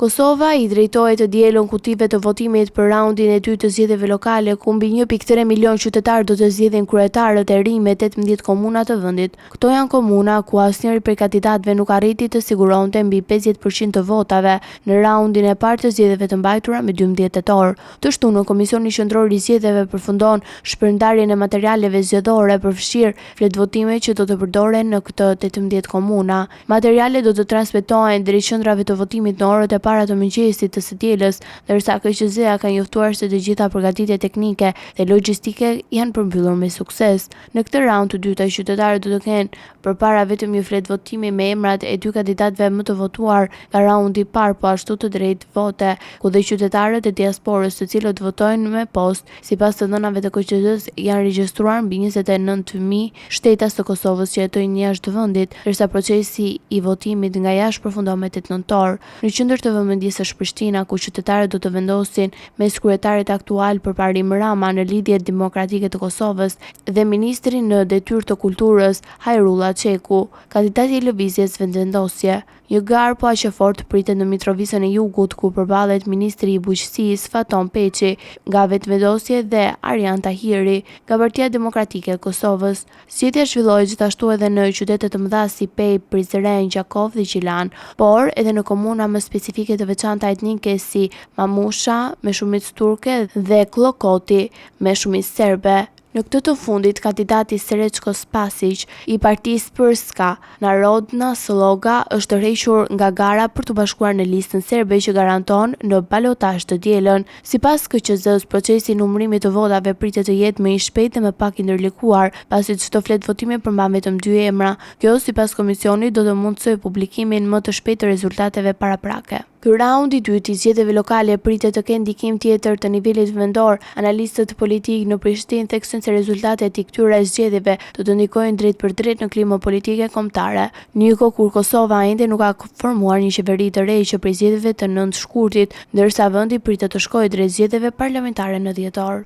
Kosova i drejtohet të dielën kutive të votimit për raundin e dytë të zgjedhjeve lokale, ku mbi 1.3 milion qytetarë do të zgjedhin kryetarët e rinj me 18 komuna të vendit. Këto janë komuna ku asnjëri prej kandidatëve nuk arriti të siguronte mbi 50% të votave në raundin e parë të zgjedhjeve të mbajtura me 12 tetor. Të shtunën, Komisioni Qendror i Zgjedhjeve përfundon shpërndarjen e materialeve zgjedhore, përfshirë fletëvotime që do të përdoren në këto 18 komuna. Materialet do të transmetohen drejt qendrave të votimit në orët e para të mëngjesit të së dielës, ndërsa KQZ-ja ka njoftuar se të gjitha përgatitjet teknike dhe logjistike janë përmbyllur me sukses. Në këtë raund të dytë, qytetarët do të kenë përpara vetëm një fletë votimi me emrat e dy kandidatëve më të votuar nga raundi i parë, po ashtu të drejtë vote, ku dhe qytetarët e diasporës të cilët votojnë me postë. Sipas të dhënave të KQZ-së, janë regjistruar mbi 29.000 shtetas të Kosovës që jetojnë jashtë vendit, ndërsa procesi i votimit nga jashtë përfundon me 8 nëntor. Në qendër të vëmendjes është Prishtina, ku qytetarët do të vendosin mes kryetarit aktual Përparim Rama në Lidhjen Demokratike të Kosovës dhe ministrin në detyrë të kulturës, Hajrulla Çeku, kandidati i Lëvizjes Vetëvendosje. Një garë po aq e fortë pritet në Mitrovicën e Jugut, ku përballet ministri i Bujqësisë, Faton Peci, nga Vetëvendosje dhe Arian Tahiri, nga Partia Demokratike e Kosovës. Zgjedhja zhvillohet gjithashtu edhe në qytete të mëdha si Pejë, Prizren, Gjakovë dhe Gjilan, por edhe në komuna më specifike të veçanta etnike si Mamusha, me shumicë turke, dhe Kllokoti, me shumicë serbe. Në këtë të fundit, kandidati Srećko Spasiq i partisë Srpska Narodna Sloga është tërhequr nga gara për t'u bashkuar në listën serbe që garanton në balotazh të dielën. Sipas KQZ-së, procesi i numërimit të votave pritet të jetë më i shpejtë dhe më pak i ndërlikuar, pasi çdo fletë votimi përmban vetëm dy emra. Kjo, sipas komisionit, do të mundësojë publikimin më të shpejtë të rezultateve paraprake. Ky raund i dytë i zgjedhjeve lokale pritet të ketë ndikim tjetër të nivelit vendor. Analistët politikë në Prishtinë theksojnë se rezultatet e këtyre zgjedhjeve do të ndikojnë drejtpërdrejt në klimën politike kombëtare. Në një kohë kur Kosova ende nuk ka formuar një qeveri të re që prej zgjedhjeve të 9 shkurtit, ndërsa vendi pritet të shkojë drejt zgjedhjeve parlamentare në dhjetor.